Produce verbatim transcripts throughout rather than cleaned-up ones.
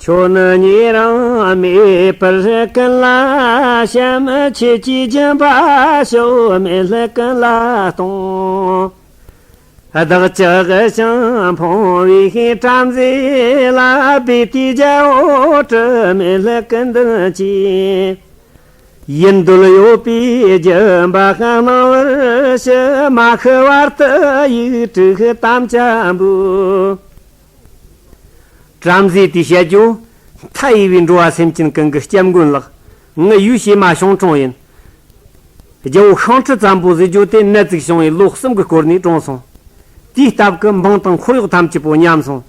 ཁྱོད་ནི་ཉེ་རིང་མེད་པར་ཀུན་ལ་བྱམས། ཁྱེད་ཀྱི་སྦྱིན་པ་ཕྱོགས་མེད་ཀུན་ལ་གཏོང་། བདག་ཅག་ཞིང་ཕུང་བའི་བྲམ་ཟེ་ལ། བཻ་ཏི་རྒྱལ་པོ་དྲི་མེད་སྐུ་མདུན་གྱིས། ཡིད་འདོད་ཡོད་པའི་སྦྱིན་པ་གནང་བར་ཞུ། མ་ཤི་བར་དུ་ཡིག་དྲུག་དམ་བཅའ་འབུལ། བྲམ་ཟེ་དེས་བཤད་རྒྱུ། མཐའ་ཡས་པའི་འགྲོ་བ་སེམས་ཅན་ཀུན་གྱི་སྐྱབས་མགོན་ལགས། ངའི་ཡུལ་བྱེ་མ་ཤོང་དྲུང་ཡིན། རྒྱལ་པོ་ཤིང་ཁྲི་བཙན་པོ་ཟེར་རྒྱུ་དེ་ནད་ཅིག་བྱུང་བའི་ལོ་གསུམ་གྱི་སྐོར་ནས་གྲོངས་སོང་། དེའི་སྟབས་ཀྱིས་འབངས་དང་འཁོར་གཡོག་ཐམས་ཅད་པོ་ཉམས་སོང་།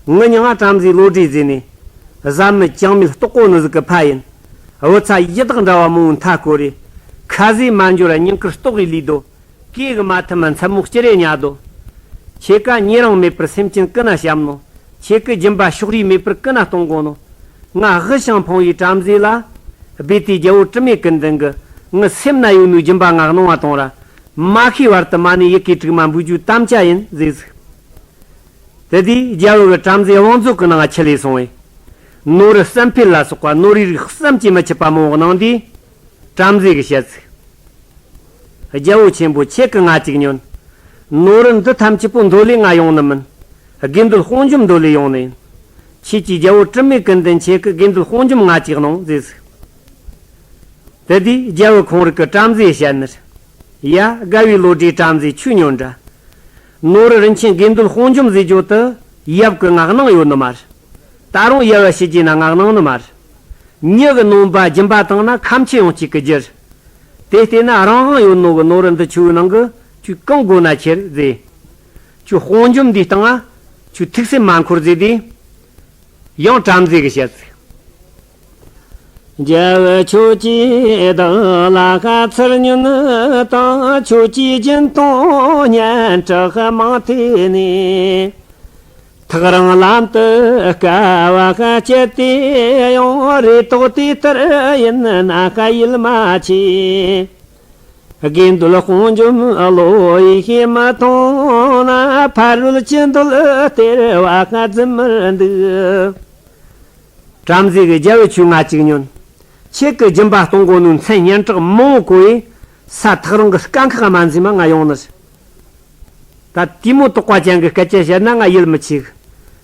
ངའི་མྱིང་ང་བྲམ་ཟེ་བློ་གྲོས་ཟེར་ནས། བཟའ་མེད་གྱིས་མེད་ལྟོགས་པོ་ནི་ཟིག་གི་ཕ་ཡིན། བུ་ཚ་ཡི་དྭགས་འདྲ་བ་མང་པོའི་མཐའ་བསྐོར་རེ། ཁ་ཟས་མ་འབྱོར་ར་ཉིན་དཀར་ལྟོགས་རེ་ལུས་དོ། སྐེ་གི་མ་ཐུབ་མ་མཚན་མོ་སྐྱུར་རེ་ཉལ་དོ། ཁྱེད་ཀ་ཉེ་རིང་མེད་པར་སེམས་ཅན་ཀུན་ན་བྱམས་ནོ། ཁྱེད་ཀྱི་སྦྱིན་པ་ཕྱོགས་རིས་མེད་པར་ཀུན་ན་གཏོང་དགོ་ནོ། ང་དབུལ་ཞིང་ཕོངས་པའི་བྲམ་ཟེ་ལ། སྦས་དེ་རྒྱལ་པོ་དྲི་མེད་ཀུན་ལྡན་གྱིས། ངའི་སེམས་ན་ཡོད་ནོའི་སྦྱིན་པ་ང་གནང་བ་གཏོང་ར། མ་ཤི་བར་དུ་མ་ཎི་ཡི་གེ་དྲུག་མ་འབུལ་རྒྱུའི་དམ་བཅའ་ཡིན་ཟེར་ཟིག། དེ་དུས་རྒྱལ་པོ་གིས་བྲམ་ཟེ་བང་མཛོད་ཀྱི་ནང་ཁྱི་ལས་སོང་བས། ནོར་བུ་བསམ་འཕེལ་ལ་སོགས་པ་ནོར་བུའི་རིགས་བསམ་གྱིས་མི་ཁྱབ་པ་མང་པོ་གནང་དུས། བྲམ་ཟེ་གིས་བཤད་ཟིག། རྒྱལ་པོ་ཆེན་པོ་ཁྱེད་ཀྱིས་ང་ཅིག་ཉོན། ནོར་བུ་འདི་ཐམས་ཅད་པོ་འདོད་ལས་ང་ཡོང་ནི་མིན། དགེ་འདུན་དཔུང་འཇོམས་འདོད་ལས་ཡོང་ནི་ཡིན། ཁྱེད་ཀྱིས་རྒྱལ་པོ་དྲི་མེད་ཀུན་ལྡན་ཁྱེད་ཀྱི་དགེ་འདུན་དཔུང་འཇོམས་ང་ཅིག་གནང་ཟེར་ཟིག། དེ་དུས་རྒྱལ་པོ་ཁོང་རིག་གི་བྲམ་ཟེ་བཤད་ནི། ཡ། དགའ་བའི་བློ་གྲོས་བྲམ་ཟེ་ཁྱོས་ཉོན་དྲ། ནོར་བུ་རིན་ཆེན་དགེ་འདུན་དཔུང་འཇོམས་ཟེར་རྒྱུ་དེ་ཡབ་ཀྱིས་ང་གནང་ཡོད་ནི་མ་རེད། ད་རུང་ཡབ་བ་ཤི་རྗེས་ན་ང་གནང་ནི་མ་རེད། མྱི་གི་ནོམ་པ་སྦྱིན་པ་བཏང་ན་ཁ་མཆུ་ཡང་གཅིག་གི་རྒྱུ་རེད། དེ་བལྟས་ན་རང་དབང་ཡོད་ནོ་གི་ནོར་བུ་འདི་ཆུ་བོའི་ནང་གི་ཁྱོས་གང་དགོས་ན་ཁྱེར་ཟེར། ཁྱོད་དཔུང་འཇོམས་འདིའི་སྟེང་ང་ཁྱོད་ཐུགས་སེམས་མ་འཁོར་ཟེར་དུས། ཡང་བྲམ་ཟེ་གིས་བཤད་ཟིག། རྒྱལ་པོ་ཁྱོད་ཀྱིས་བདག་ལ་ཁ་ཚུར་ཉོན་དང་། ཁྱོད་ཀྱི་སྦྱིན་གཏོང་སྙན་གྲགས་མང་ཐོས་ནས། ཐག་རིང་ལམ་དུ་དཀའ་བ་སྤྱད་དེ་ཡང་། རེ་དོགས་དེ་ལྟར་ཡིན་ན་ཡིད་མ་ཆེས། དགེ་འདུན་དཔུང་འཇོམས་བློ་ཡིས་མི་ཐོང་ན། ཕ་རོལ་ཕྱིན་འདོད་སྟེར་བ་རྫུན་མར་འདུག། བྲམ་ཟེ་གིས་རྒྱལ་པོ་ཁྱོས་ང་ཅིག་ཉོན། ཁྱེད་ཀྱི་སྦྱིན་པ་གཏོང་དགོས་ནོའི་མཚན་སྙན་གྲགས་མང་པོ་གོ་ཡི། ས་ཐག་རིང་གི་དཀའ་ཁག་མ་འཛེམས་མ་ང་ཡོང་ནི་རེད། ད་དེ་མོ་དོགས་པ་ཅན་གྱི་སྐད་ཆ་བཤད་ན་ང་ཡིད་མི་ཆེས།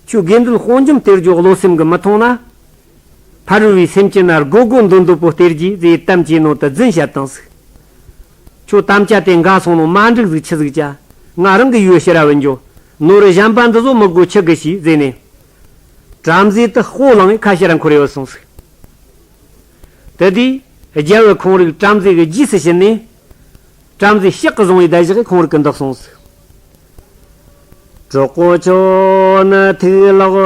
ཁྱོད་དགེ་འདུན་དཔུང་འཇོམས་སྟེར་རྒྱུ་བློ་སེམས་ཀྱིས་མི་ཐོང་ན། ཕ་རོལ་པོའི་སེམས་ཅན་ན་དགོས་དགོས་འདོད་འདོད་པོ་སྟེར་རྒྱུ་ཟེར་གཏམ་བྱས་ནོ་དེ་རྫུན་བཤད་བཏང་ཟིག། ཁྱོད་དམ་བཅའ་དེ་འགལ་སོང་ནོ་མ་འགྲིག་ཟིག་ཆི་ཟིག་བྱ། ང་རང་གི་ཡུལ་ཕྱིར་ར་བུད་འགྱོ། ནོར་བུ་གཞན་པ་འདི་ཚོ་མི་དགོས་ཁྱི་གིས་ཤེས་ཟེར་ནས། བྲམ་ཟེ་དེ་སྤོ་ལངས་ཁ་ཕྱིར་ར་འཁོར་ཡོད་སོང་ཟིག། དེ་དུས་རྒྱལ་པོ་ཁོང་རིག་བྲམ་ཟེ་གི་རྗེས་སུ་ཕྱིན་ནས། བྲམ་ཟེ་ཕྱག་གིས་བཟུང་བའི་བརྡ་བཞག་གིས་ཁོང་རིག་གི་འདུག་སོང་ཟིག། གྲོགས་པོ་ཁྱོད་ནི་ཐུགས་ལོག་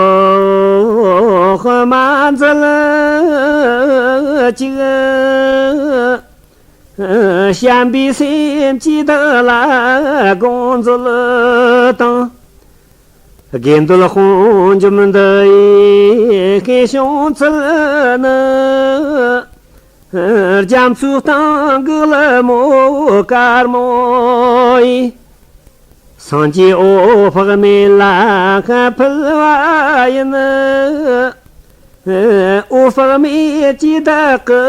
མ་མཛད་ཅིག། བྱམས་པའི་སེམས་ཀྱིས་བདག་ལ་དགོངས་མཛོད་དང་། དགེ་འདུན་དཔུང་འཇོམས་འདི་ཡི་ཤོང་ཚུལ་ནི། རྒྱ་མཚོའི་སྟེང་གི་ཀླུ་མོ་དཀར་མོ་ཡིས། སངས་རྒྱས་འོད་དཔག་མེད་ལ་ཕུལ་བ་ཡིན། འོད་དཔག་མེད་ཀྱིས་བདག་གི་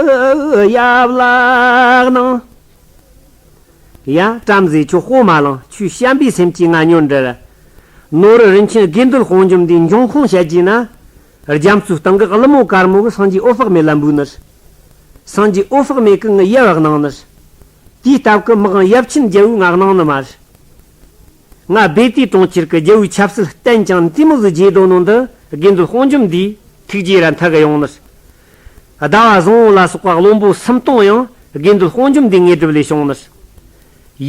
ཡབ་ལ་གནང་། ཡ། བྲམ་ཟེ་ཁྱོད་སྤོ་མ་ལངས། ཁྱོས་བྱམས་པའི་སེམས་ཀྱིས་ང་ཉོན་དྲ། ནོར་བུ་རིན་ཆེན་དགེ་འདུན་དཔུང་འཇོམས་འདིའི་འབྱུང་ཁུངས་བཤད་རྒྱུ་ན། རྒྱ་མཚོའི་སྟེང་གི་ཀླུ་མོ་དཀར་མོ་གིས་སངས་རྒྱས་འོད་དཔག་མེད་ལ་འབུལ་ནི་རེད། སངས་རྒྱས་འོད་དཔག་མེད་ཀྱིས་ངའི་ཡབ་གནང་ནི་རེད། དེའི་སྟབས་ཀྱིས་མི་དབང་ཡབ་ཆེན་རྒྱལ་པོས་ང་གནང་ནི་མ་རེད། ང་སྦས་དེ་གྲོང་ཁྱེར་གྱི་རྒྱལ་པོའི་ཆབ་སྲིད་བརྟན་ཅིང་འདི་མོ་ཟིག་བརྗེད་དོ་ནོ་འདི་དགེ་འདུན་དཔུང་འཇོམས་འདིའི་ཐུགས་རྗེ་ར་མཐའ་གི་ཡོང་ནི་རེད། ཟླ་བ་བཟང་པོ་ལ་སོགས་པ་བློན་པོ་སུམ་སྟོང་ཡང་དགེ་འདུན་དཔུང་འཇོམས་འདིའི་དངོས་གྲུབ་ལས་བྱུང་ནི་རེད།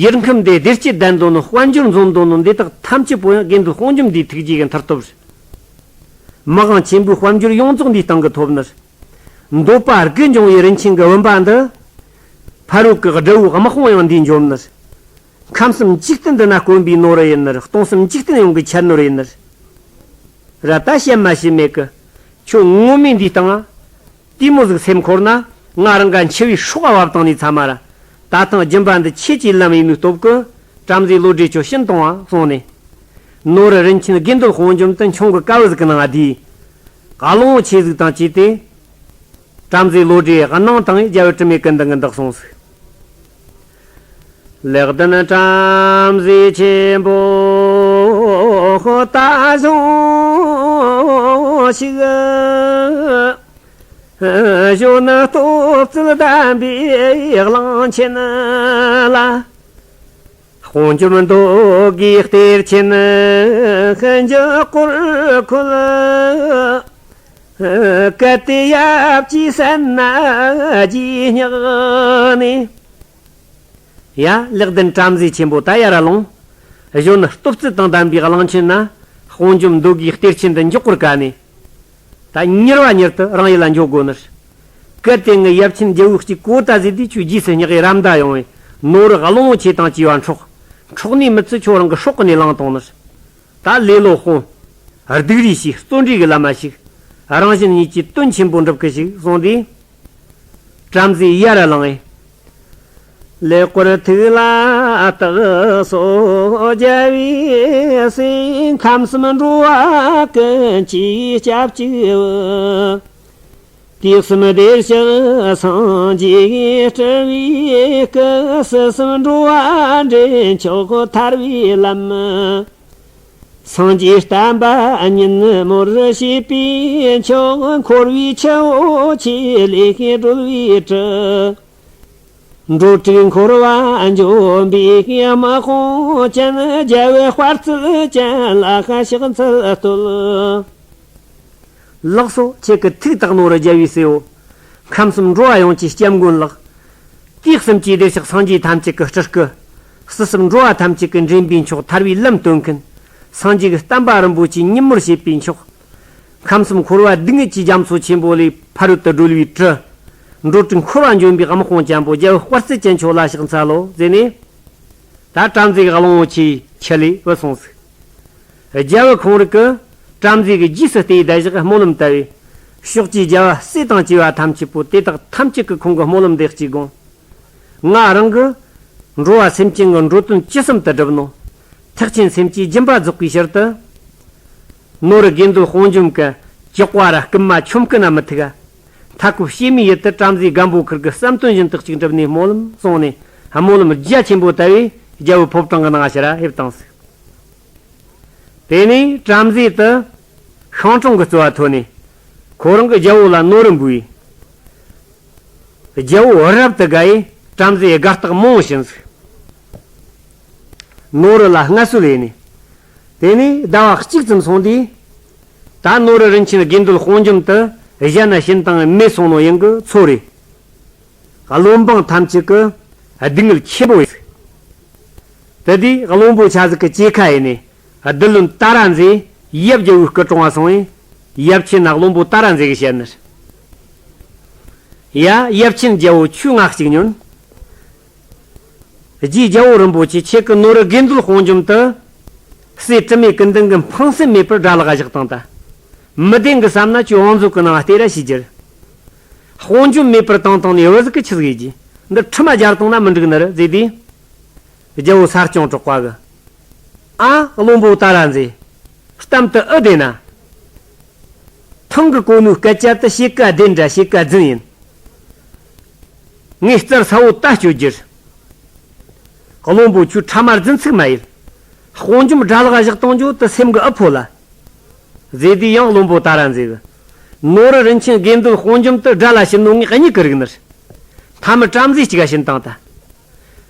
ཡུལ་ཁམས་འདི་བདེ་སྐྱིད་ལྡན་དོ་ནོ། དཔལ་འབྱོར་འཛོམས་དོ་ནོ་འདི་དག་ཐམས་ཅད་པོ་ཡང་དགེ་འདུན་དཔུང་འཇོམས་འདིའི་ཐུགས་རྗེ་གི་མཐུ་སྟོབས་རེད། མི་དབང་ཆེན་པོའི་དཔལ་འབྱོར་ཡོངས་རྫོགས་འདིའི་སྟེང་གི་ཐོབ་ནི་རེད། འདོད་པ་དགུ་འབྱུང་བའི་རིན་ཆེན་གྱི་བུམ་པ་འདི། ཕ་རོལ་གྱི་དགྲ་བོའི་དམག་དཔུང་ཡང་འདིས་འཇོམས་ནི་རེད། ཁམས་གསུམ་འཇིག་རྟེན་འདི་ན་དཀོན་པའི་ནོར་བུ་ཡིན་ནི་རེད། སྟོང་གསུམ་འཇིག་རྟེན་ཡོངས་ཀྱི་ཁྱད་ནོར་ཡིན་ནི་རེད། ར་ད་བཤད་མ་ཤེས་མེད་གི། ཁྱོད་ངོ་མས་འདིའི་སྟེང་ང་། དེ་མོ་ཟིག་སེམས་འཁོར་ན། ང་རང་ག་འཆི་བའི་སྲོག་ག་བབས་བཏང་ནས་ཚ་མ་ར། ད་ཐེངས་སྦྱིན་པ་འདི་ཁྱེད་ཀྱིས་ལམ་ཡིན་ནོའི་སྟོབས་ཀྱིས། བྲམ་ཟེ་བློ་གྲོས་ཁྱོད་ཤིན་གཏོང་བ་གསུངས་ནས། ནོར་བུ་རིན་ཆེན་དགེ་འདུན་དཔུང་འཇོམས་དེ་འཕྱོང་གི་དཀའ་བ་ཟིག་གི་ནང་ང་བསྡུས། བློང་བོ་ཆེ་ཟིག་དང་བཅས་ཏེ། བྲམ་ཟེ་ལོ་འདྲེ་གནང་དང་རྒྱལ་བུ་དྲི་མེད་ཀུན་ལྡན་གྱིས་འདི་གསུངས་སོ། ལེགས་ལྡན་བྲམ་ཟེ་ཆེན་པོ་ད་གཟོད་ཞིག་གཞོན་ནུ་སྟོབས་བཅུ་ལྡན་པའི་གླང་ཆེན་ལ། དཔུང་འཇོམས་མདོ་དགུའི་གཏེར་ཆེན་ཧན་གྱི་སྐོར་ཁོལ། གལ་ཏེ་ཡབ་ཀྱིས་གསན་ན་རྗེས་བསྙེགས་ནས། ཡ། ལེགས་ལྡན་བྲམ་ཟེ་ཆེན་པོ་ད་ཡར་ར་ལོངས། གཞོན་ནུ་སྟོབས་བཅུ་དང་ལྡན་པའི་གླང་ཆེན་ན་དཔུང་འཇོམས་མདོ་དགུའི་གཏེར་ཆེན་འདི་མགྱོགས་པོར་བཀལ་ནས། ད་མྱུར་བ་མྱུར་དུ་རང་ཡུལ་ལ་འགྱོ་དགོས་ནི། གལ་ཏེ་ངའི་ཡབ་ཆེན་རྒྱལ་བོ་གཅིག་གོ་ད་ཟེར་དུས་ཁྱོད་རྗེས་སུ་བསྙེགས་ཡེ་ར་མདའ་ཡོང་བས། ནོར་བུ་གླང་བོ་ཆེ་དང་བཅས་པ་འཕྲོག་འཕྲོག་ནས་མི་ཚུལ་ཁྱོད་རང་གི་སྲོག་གི་ནས་བླངས་བཏང་ནི། ད་ལེ་ལོ་དཔོན། སྡིག་རུས་ཤིག་བརྩོན་འགྲུས་ཀྱི་ལམ་མ་ཞུགས། རང་གཞན་གཉིས་ཀྱི་དོན་ཆེན་པོ་འགྲུབ་གི་ཞིག་གསུངས་ཏེ། བྲམ་ཟེ་ཡར་ལངས་ཡེ། ལེགས་པར་ཐུགས་ལ་བཏགས་སོ། རྒྱལ་བའི་སྲས་ཁམས་གསུམ་འགྲོ་བ་ཀུན་གྱི་སྐྱབས་གཅིག་པུ། དུས་གསུམ་བདེ་གཤེགས་སངས་རྒྱས་སྤྲུལ་པའི་སྐུ། སྲིད་གསུམ་འགྲོ་བ་འདྲེན་མཆོག་ཐར་བའི་ལམ། སངས་རྒྱས་བསྟན་པ་ཉིན་མོར་བྱེད་པའི་མཆོག་འཁོར་བའི་ཆུ་བོ་ཆེ་ལས་སྒྲོལ་བའི་གྲུ། འགྲོ་དྲུག་འཁོར་བ་འཇོམས་པའི་དམག་དཔུང་ཅན། རྒྱལ་བའི་དཔལ་བརྩེ་ཅན་ལ་ཕྱག་འཚལ་བསྟོད། ལགས་སོ། ཁྱེད་ཀྱི་ཐུགས་དག་ནོར་བུ་རྒྱལ་བའི་སྲས་པོ། ཁམས་གསུམ་འགྲོ་བ་ཡོངས་ཀྱི་སྐྱབས་མགོན་ལགས། དུས་གསུམ་གྱི་བདེ་གཤེགས་སངས་རྒྱས་ཐམས་ཅད་ཀྱི་སྤྲུལ་སྐུ། སྲིད་གསུམ་འགྲོ་བ་ཐམས་ཅད་ཀྱི་འདྲེན་པའི་མཆོག་ཐར་བའི་ལམ་སྟོན་མཁན། སངས་རྒྱས་ཀྱི་བསྟན་པ་རིན་པོ་ཆེ་ཉིན་མོར་བྱེད་པའི་མཆོག་ཁམས་གསུམ་འཁོར་བ་སྡུག་བསྔལ་གྱི་རྒྱ་མཚོ་ཆེན་པོ་ལས་ཕ་རོལ་ཏུ་སྒྲོལ་བའི་གྲུ། འགྲོ་དྲུག་འཁོར་བ་འཇོམས་པའི་དམག་དཔུང་ཅན་པོ། རྒྱལ་བུ་དཔལ་བརྩེ་ཅན་མཆོག་ལ་ཕྱག་འཚལ་ལོ་ཟེར་ནས། ད་བྲམ་ཟེ་གི་གླང་བོ་ཆེའི་ཁྲི་ལས་བུད་སོང་ཟིག་རྒྱལ་བུ་ཁོང་རིག་གི་བྲམ་ཟེ་གི་རྗེས་སུ་བལྟས་བསྡད་བཞག་སྨོན་ལམ་བཏབ་པས། ཕྱོགས་ཀྱི་རྒྱལ་བ་སྲས་དང་བཅས་པ་ཐམས་ཅད་པོ་དེ་དག་ཐམས་ཅད་ཀྱི་ཁོང་གི་སྨོན་ལམ་འདི་གཅིག་དགོངས། ང་རང་གི་འགྲོ་བ་སེམས་ཅན་གྱི་འགྲོ་དོན་ཇི་ཙམ་དུ་བསྒྲུབས་ནོ། ཐེག་ཆེན་སེམས་བསྐྱེད་སྦྱིན་པ་རྫོགས་པའི་ཕྱིར་དུ། ནོར་བུ་དགེ་འདུན་དཔུང་འཇོམས་ཀྱི་ཇག་པ་ར་རྐུན་མ་ཆོམ་རྐུན་ན་མི་ཐུག་ག་མཐའ་འཁོབ་བྱེ་མའི་ཡུལ་དུ་བྲམ་ཟེ་སྒམ་པོ་ཁུར་གི་བསམ་དོན་བཞིན་དུ་གཅིག་འགྲུབ་ནས་སྨོན་ལམ་གསུངས་ནས། སྨོན་ལམ་རྒྱ་ཆེན་པོ་བཏབ་པས་རྒྱལ་བུ་ཕོ་བྲང་གི་ནང་ཕྱིར་ཕེབས་བཏང་ཟིག་དེ་ནས་བྲམ་ཟེ་དེ་ཤིང་དྲུང་གི་རྩ་བ་ཐོན་ནས། ཁོ་རང་གི་རྒྱལ་པོ་ལ་ནོར་བུ་འབུལ་བས། རྒྱལ་པོ་རབ་ཏུ་དགའ་ཡིས་བྲམ་ཟེ་དགའ་རྟགས་མང་བྱིན་ཟིག་ནོར་བུ་ལ་མངའ་གསོལ་ཡས་ནས། དེ་ནས་ཟླ་བ་གཅིག་ཙམ་སོང་དུས། ད་ནོར་བུ་རིན་ཆེན་དགེ་འདུན་དཔུང་འཇོམས་དེ་གཞན་ན་བྱིན་བཏང་མེད་སོང་ནོ་ཡིན་གི་ཚོད་རེད། བློན་འབངས་ཐམས་ཅད་ཀྱི་སྡུག་བསྔལ་ཆེ་པོ་ཡིན། དེ་དུས་བློན་པོ་ཆ་ཟིག་གི་གཅེས་ཁ་ཡིན་ནས། སྡེ་བློན་ཏཱ་ར་མཛེས་ཡབ་རྒྱལ་བོའི་སྐུ་དྲུང་བ་སོང་བས། ཡབ་ཆེན་ན་བློན་པོ་ཏཱ་ར་མཛེས་གི་བཤད་ནི། ཡ། ཡབ་ཆེན་རྒྱལ་བོ་ཁྱོས་ང་གཅིག་ཉོན། རྗེ་རྒྱལ་བོ་རིན་པོ་ཆེ་ཁྱེད་ཀྱི་ནོར་བུ་དགེ་འདུན་དཔུང་འཇོམས་དེ། སྲས་དྲི་མེད་ཀུན་ལྡན་གྱིས་འཕངས་སེམས་མེད་པར་དགྲ་ལག་བཞག་བཏང་ད། མི་བདེན་གི་བསམ་ན་ཁྱོས་བང་མཛོད་ཀྱི་ནང་བལྟས་ར་ཤེས་རྒྱུ་རེད། དཔུང་འཇོམས་མེད་པར་བཏང་བཏང་ནས་བུ་ཟིག་གིས་ཆི་ཟིག་ཡེད་རྒྱུ། འདི་ཁྲིམས་མ་སྦྱར་བཏང་ན་མི་འགྲིག་ནི་རེད་ཟེར་དུས། རྒྱལ་བོ་ས་སྐྱོང་གྲགས་པ་གིས། ཨ། བློན་པོ་ཏཱ་ར་མཛེས། གཏམ་དེ་ཨེ་བདེན་ན། ཐང་གི་གོ་ནོའི་སྐད་ཆ་དེ་ཕྱེད་ཀ་བདེན་འདྲ་ཕྱེད་ཀ་རྫུན་ཡིན། ངས་རྩར་ས་བོ་ད་གཅོད་རྒྱུ་རེད། བློན་པོ་ཁྱོས་ཕྲ་མ་རྫུན་ཚིག་མ་ཡེད། དཔུང་འཇོམས་དགྲ་ལག་བཞག་བཏང་རྒྱུ་དེ་སེམས་གི་ཨེ་ཕོད་ལ། ཟེར་དུས་ཡང་བློན་པོ་ཏཱ་ར་མཛེས་གིས། ནོར་བུ་རིན་ཆེན་དགེ་འདུན་དཔུང་འཇོམས་དེ་དགྲ་ལ་བྱིན་ནོ་ངས་གཉིས་ཀྱི་རིག་ནི་རེད། མཐའ་མི་བྲམ་ཟེ་གཅིག་ག་བྱིན་བཏང་ད།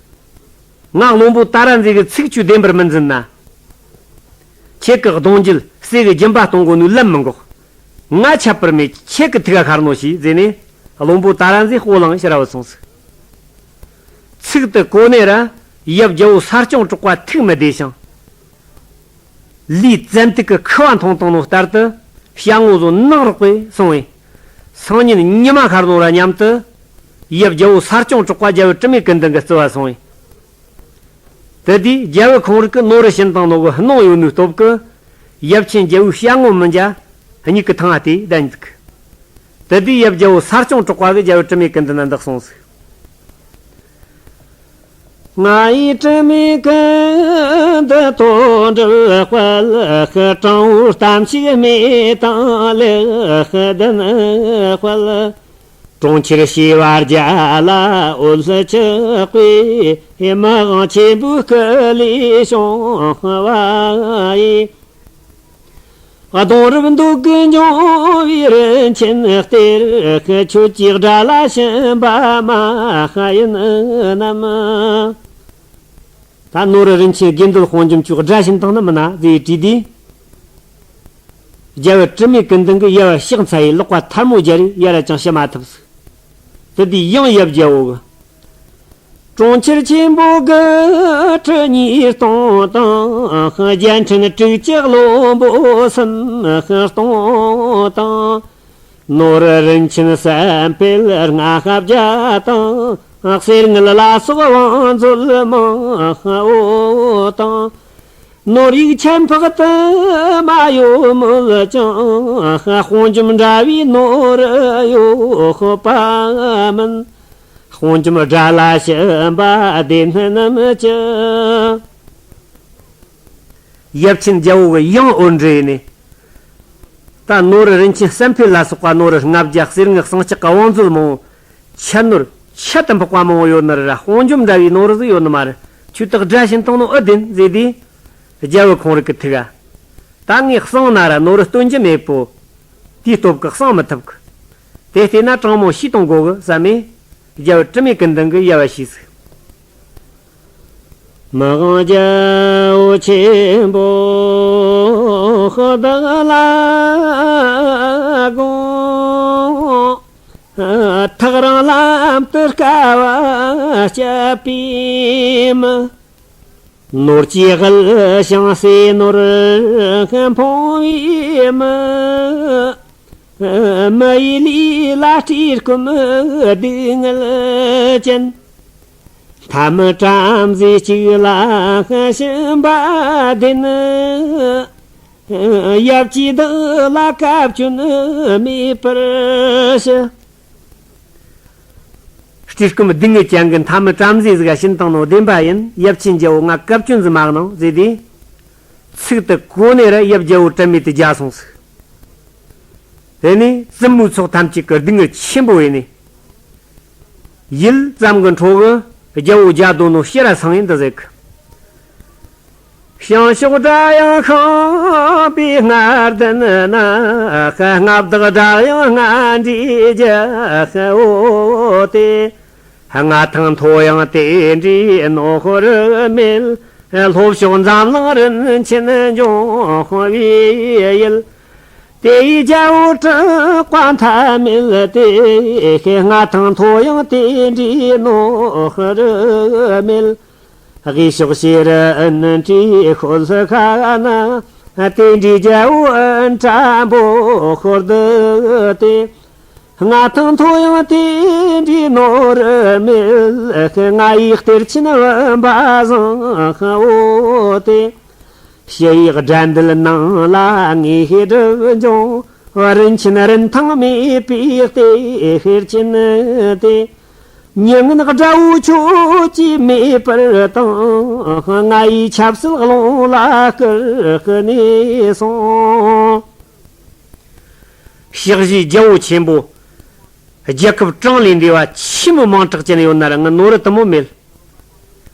ང་བློན་པོ་ཏཱ་ར་མཛེས་གི་ཚིག་ཁྱོས་བདེན་པར་མི་འཛིན་ན། ཁྱེད་ཀྱི་གདུང་རྒྱུད་སྲས་གི་སྦྱིན་པ་གཏོང་དགོས་ནོའི་ལམ་མི་འགོག་ང་ཁྱད་པར་མེད་ཁྱེད་ཀྱི་ཐུགས་ཁ་ཤར་ནོ་ཞིག་ཟེར་ནས། བློན་པོ་ཏཱ་ར་མཛེས་སྤོ་ལངས་ཕྱིར་བུད་སོང་ཟིག་ཚིག་དེ་གོ་ནས་ར་ཡབ་རྒྱལ་བོ་ས་སྐྱོང་གྲགས་པ་ཐུགས་མི་བདེ་ཞིང་། ལུས་བཙན་ཐུག་གི་ཁུ་བ་འཐུང་བཏང་ནོ་ལྟར་དུ་ཞལ་ངོ་བཟོ་ནག་རོག་པས་སོང་བས། སང་ཉིན་ཉི་མ་ཤར་ནོ་ར་མཉམ་དུ། ཡབ་རྒྱལ་བོ་ས་སྐྱོང་གྲགས་པ་རྒྱལ་བུ་དྲི་མེད་ཀུན་ལྡན་གྱི་རྩིབ་བ་སོང་བས། དེ་དུས་རྒྱལ་བུ་ཁོང་རིག་གི་ནོར་བུ་བྱིན་བཏང་ནོ་གི་གནོང་ཡོད་ནོའི་སྟོབས་ཀྱིས། ཡབ་ཆེན་རྒྱལ་བོའི་ཞལ་ངོ་མི་འཇའ། མྱིག་གི་ཐང་ང་དེ་བསྡད་འདུག་དེ་དུས་ཡབ་རྒྱལ་བོ་ས་སྐྱོང་གྲགས་པ་གིས་རྒྱལ་བུ་དྲི་མེད་ཀུན་ལྡན་ལ་འདི་གསུངས་ཟིག་ང་ཡི་དྲི་མེད་ཀུན་ཏུ་དོན་གྲུབ་དཔལ། དྲང་བོའི་གཏམ་ཞིག་སྨྲས་དང་ལེགས་བདེན་དཔལ། གྲོང་ཁྱེར་བྱེ་བ་བརྒྱ་ལ་འོད་ཆགས་པའི། མི་དབང་ཆེན་པོའི་སྐུ་ལས་བྱུང་བ་ཡི། གདུང་རབས་མདོ་རྒྱུད་འབྱུང་བའི་རིན་ཆེན་གཏེར། ཁྱོད་ཀྱི་དགྲ་ལ་ཕྱིན་པ་མ་ཡིན་ནམ། ད་ནོར་རིན་ཆེན་དགེ་འདུན་དཔུང་འཇོམས་ཁྱོད་དགྲ་བྱིན་བཏང་ནི་མིན་ན་ཟེར་དྲིས་དུས། རྒྱལ་བུ་དྲི་མེད་ཀུན་ལྡན་གྱིས་ཡབ་ཕྱག་འཚལ་ཡི་ལག་པ་ཐལ་མོ་སྦྱར་རས་ཡར་ལ་ཅང་བྱ་མ་ཐུབ་ཟིག་དེ་དུས་ཡང་ཡབ་རྒྱལ་བོ་གིས། གྲོང་ཁྱེར་ཆེན་པོ་དགུ་ཁྲི་ཉིས་སྟོང་དང་། རྒྱལ་ཕྲན་དྲུག་ཅུ་བློན་པོ་སུམ་སྟོང་དང་། ནོར་རིན་ཆེན་བསམ་འཕེལ་ལྔ་བརྒྱ་དང་། གསེར་དངུལ་ལ་སོགས་བང་མཛོད་མང་བོ་དང་། ནོར་ཡུག་ཆད་འཕགས་དུ་མ་ཡོད་མོད་ཀྱང་། དཔུང་འཇོམས་འདྲ་བའི་ནོར་ཡོད་པ་མིན། དཔུང་འཇོམས་དགྲ་ལ་ཕྱིན་པ་བདེན་ནམ་ཅི། ཡབ་ཆེན་རྒྱལ་བོ་གིས་ཡང་འོར་འདྲི་ཡས་ནས། ད་ནོར་རིན་ཆེན་བསམ་འཕེལ་ལ་སོགས་པ་ནོར་ལྔ་བརྒྱ། གསེར་དངུལ་ཟངས་ལྕགས་ཀྱི་བང་མཛོད་མང་བོ། ཆད་ནོར་ཆད་དུ་འཕགས་པ་མང་བོ་ཡོད་ནི་རེད་ར། དཔུང་འཇོམས་འདྲ་བའི་ནོར་ཟིག་ཡོད་ནི་མ་རེད། ཁྱོད་དག་དགྲ་བྱིན་བཏང་ནོ་ཨེ་བདེན་ཟེར་དུས། རྒྱལ་བུ་ཁོང་རང་གི་ཐུགས་ཨ། ད་ངས་གསང་ན་ར་ནོར་སྟོན་རྒྱུ་མེད་པོ། དེའི་སྟོབས་ཀྱིས་གསང་མི་ཐུབ་གི་དེ་བལྟས་ན་དྲང་མོ་ཤེས་གཏོང་དགོ་གི་བསམ་མེ། རྒྱལ་བུ་དྲི་མེད་ཀུན་ལྡན་གྱིས་ཡབ་ལ་ཞུས་ཟིག་མི་དབང་རྒྱལ་པོ་ཆེན་པོ་བདག་ལ་དགོངས། ཐག་རིང་ལམ་དུ་དཀའ་བ་སྤྱད་པའི་མི། ནོར་གྱི་དབུལ་ཞིང་ཟད་ནོར་ཕོངས་པའི་མི། མི་ཡི་ལུས་ལ་བཀྲེས་སྐོམ་སྡུག་བསྔལ་ཅན། མཐའ་མི་བྲམ་ཟེ་གཅིག་ལ་ཕྱིན་པ་བདེན། ཡབ་ཀྱིས་བདག་ལ་བཀའ་བཀྱོན་མེད་པར་ཞུ། བཀྲེས་སྐོམ་སྡུག་བསྔལ་ཅན་གྱི་མཐའ་མི་བྲམ་ཟེ་ཟིག་ག་ཕྱིན་བཏང་ནོ་བདེན་པ་ཡིན། ཡབ་ཆེན་རྒྱལ་བོ་ང་བཀའ་བཀྱོན་ཟིག་མ་གནང་ཟེར་དུས། ཚིག་དེ་གོ་ནས་ར་ཡབ་རྒྱལ་བོ་དྲན་མེད་དུ་རྒྱལ་སོང་ཟིག་དེ་ནས་བཙུན་མོའི་ཚོགས་ཐམས་ཅད་ཀྱིས་སྡུག་བསྔལ་ཆེན་པོ་བྱས་ནས། ཡུད་ཙམ་གྱི་འཕྲོ་གི་རྒྱལ་བོ་རྒྱལ་དོ་ནོ་ཕྱིར་ར་སོང་ཡིན་འདི་ཟེར་གི་བྱང་ཕྱོགས་སྒྲ་དབྱངས་ཤིང་པའི་རྔ་ལྡན་ན། མངའ་བདག་སྒྲ་དབྱངས་སྔ་འདྲིས་རྒྱལ་བོ་སྟེ། མངའ་ཐང་མཐོ་ཡང་དེ་འདྲའི་ནོར་མེད། ལྷོ་ཕྱོགས་འཛམ་གླིང་རིན་ཆེན་འབྱུང་བའི་ཡུལ། དེ་ཡི་རྒྱལ་པོ་དྲེགས་པ་མཐའ་མེད་དེ། མངའ་ཐང་མཐོ་ཡང་དེ་འདྲའི་ནོར་མེད། དབུས་ཕྱོགས་ཤེས་རིག་ཨིན་ཊི་ཤོད་ཁ་ན། དེ་འདྲའི་རྒྱལ་པོ་ཨིན་དྲ་འབོ་ཤོར་འདི་དེ། མངའ་ཐང་མཐོ་ཡང་དེ་འདྲའི་ནོར་མེད། ང་ཡི་གཏེར་ཆེན་བུམ་པ་བཟང་བོ་དེ། ཕྱི་ཡི་དགྲ་འདུལ་ནང་ལ་ངེས་སྒྲིབ་སྦྱོང་། རིན་ཆེན་རིན་ཐང་མེད་པའི་གཏེར་ཆེན་དེ། མྱ་ངན་དགྲ་བོ་ཁྱོད་ཀྱིས་མེད་པར་བཏང་། ང་ཡི་ཆབ་སྲིད་རླུང་ལ་བསྐུར་ནས་སོང་། ཕྱག་བཞེས་རྒྱལ་པོ་ཆེན་པོ། རྒྱལ་ཁབ་གྲངས་ལས་འདས་པ་ཆེན་པོ་མང་དྲགས་ཅན་ཡོད་ན་ར་ངའི་ནོར་རི་དུ་མོ་མེད།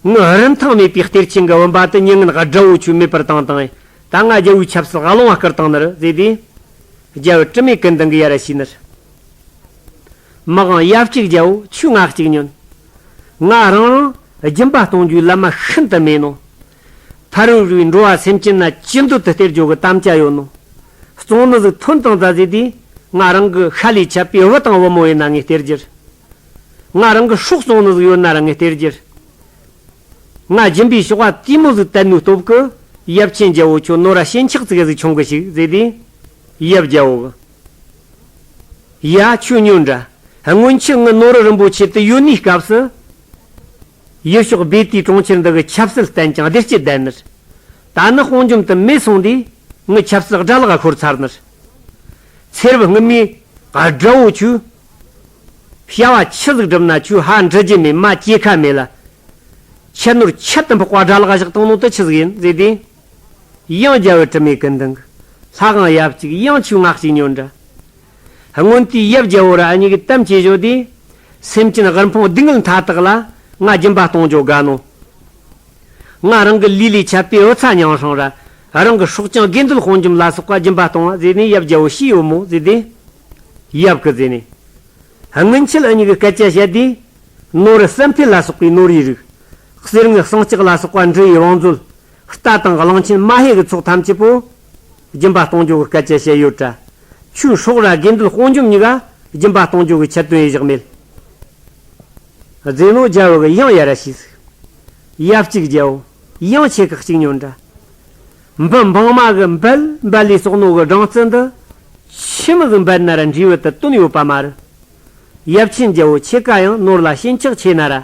ངའི་རིན་ཐང་མེད་པའི་གཏེར་ཆེན་གྱི་བུམ་པ་དེ་མྱ་ངན་དགྲ་བོ་ཁྱོད་མེད་པར་བཏང་བཏང་། ད་ང་རྒྱལ་པོའི་ཆབ་སྲིད་རླུང་བ་བསྐུར་བཏང་ནི་རེད་ཟེར་དུས། རྒྱལ་པོ་དྲི་མེད་ཀུན་ལྡན་གྱིས་ཡར་ཞུས་ནི་རེད། མི་དབང་ཡབ་གཅིག་རྒྱལ་པོ་ཁྱོས་ང་གཅིག་ཉོན། ང་རང་རང་སྦྱིན་པ་གཏོང་རྒྱུའི་ལམ་མ་ཤིན་ཏུ་མེད་ནོ། ཕ་རོལ་རིགས་འགྲོ་བ་སེམས་ཅན་ན་ཅི་འདོད་དུ་སྟེར་རྒྱུ་གི་དམ་བཅའ་ཡོད་ནོ། བཙོང་ནི་ཟིག་ཐོན་བཏང་ད་ཟེར་དུས། ང་རང་གི་ཤ་ལས་ཆད་པའི་བུ་དང་བུ་མོ་ཡིན་ན་ངས་སྟེར་རྒྱུ་རེད། ང་རང་གི་སྲོག་བཙོང་ནི་ཟིག་ཡོད་ན་ར་ངས་སྟེར་རྒྱུ་རེད། ང་སྦྱིན་པའི་ཕྱོགས་པ་དེ་མོ་ཟིག་བསྟན་ནོའི་སྟོབས་ཀྱིས་ཡབ་ཆེན་རྒྱལ་པོ་ཁྱོད་ནོར་ར་ཞེན་ཆགས་ཙི་གེ་ཟིག་ཆུང་གི་ཞིག་ཟེར་དུས། ཡབ་རྒྱལ་པོ་གིས། ཡ་ཁྱོད་ཉོན་དྲ། སྔོན་ཆད་ངའི་ནོར་རིན་པོ་ཆེ་དེ་ཡོད་ནིའི་སྐབས་སུ། ཡུལ་ཕྱོགས་སྦས་ཏིའི་གྲོང་ཁྱེར་འདི་གི་ཆབ་སྲིད་བརྟན་ཅིང་བདེ་སྐྱིད་ལྡན་ནི། ད་ནི་དཔུང་འཇོམས་དེ་མེད་སོང་དུས་ངའི་ཆབ་སྲིད་དགྲ་ལག་ཤོར་ཚར་ནི། ཚེ་རབས་སྔོན་མའི་དགྲ་བོ་ཁྱོས། བྱ་བ་ཆི་ཟིག་བསྒྲུབས་ན་ཁྱོད་ཧ་འགྲི་རྒྱུ་མེད། མ་སྐྱེ་ཁ་མེད་ལ། ཁྱད་ནོར་ཁྱད་དུ་འཕགས་པ་དགྲ་ལག་བཞག་བཏང་ནོ་དེ་ཆི་ཟིག་ཡིན་ཟེར་དུས། ཡང་རྒྱལ་བུ་དྲི་མེད་ཀུན་ལྡན་གྱིས། ལྷ་གང་ཡབ་གཅིག་ཡང་ཆོས་ང་གཅིག་ཉོན་དྲ། སྔོན་དུས་ཡབ་རྒྱལ་བོ་ར་ཨ་ཉིད་ཀྱིས་དམ་བཅས་བཞོ་དུས། སེམས་ཅན་དབུལ་ཕོངས་སྡུག་བསྔལ་མཐའ་དག་ལ་ང་སྦྱིན་པ་གཏོང་རྒྱུ་དགའ་ནོ། ང་རང་གི་ལུས་ལས་ཆད་པའི་བུ་ཚ་མྱང་སྲང་ར། རང་གི་སྲོག་ཀྱང་དགེ་འདུན་དཔུང་འཇོམས་ལ་སོགས་པ་སྦྱིན་པ་གཏོང་བ་ཟེར་ནས་ཡབ་རྒྱལ་བོ་ཞུས་ཡོད་མོ་ཟེར་ཏེ། ཡབ་ཀྱིས་ཟེར་ནས། སྔོན་ཆད་ཨ་ཉིད་ཀྱིས་སྐད་ཆ་བཤད་དུས། ནོར་བསམ་འཕེལ་ལ་སོགས་པའི་ནོར་བུའི་རིགས། གསེར་དངུལ་ཟངས་ལྕགས་ལ་སོགས་པ་འབྲུ་ཡི་བང་མཛོད། རྟ་དང་གླང་ཆེན་མ་ཧེ་གི་ཚོགས་ཐམས་ཅད་པོ། སྦྱིན་པ་གཏོང་རྒྱུ་གི་སྐད་ཆ་བཤད་ཡོད་དྲ། ཁྱོད་སྲོག་ར་དགེ་འདུན་དཔུང་འཇོམས་གཉིས་ཀ་སྦྱིན་པ་གཏོང་རྒྱུ་གི་ཆེད་དོན་ཡེ་བཞག་མེད། རྫས་ནོ་རྒྱལ་བུ་གི་ཡང་ཡ་ར་ཤིས། ཡབ་གཅིག་རྒྱལ་བོ། ཡང་ཁྱེད་ཀྱི་གཅིག་ཉོན་དྲ། འབུ་འབངས་མ་གི་འབལ་འབལ་ལས་སོགས་ནོ་གི་སྦྲང་རྩི་འདི། ཆི་མོ་ཟིག་འབལ་ན་ར་འབྲས་བུ་དེ་དོན་ཡོད་པ་མ་རེད། ཡབ་ཆེན་རྒྱལ་བོ་ཁྱེད་ཀ་ཡང་ནོར་ལ་ཞེན་ཆགས་ཆེ་ན་ར།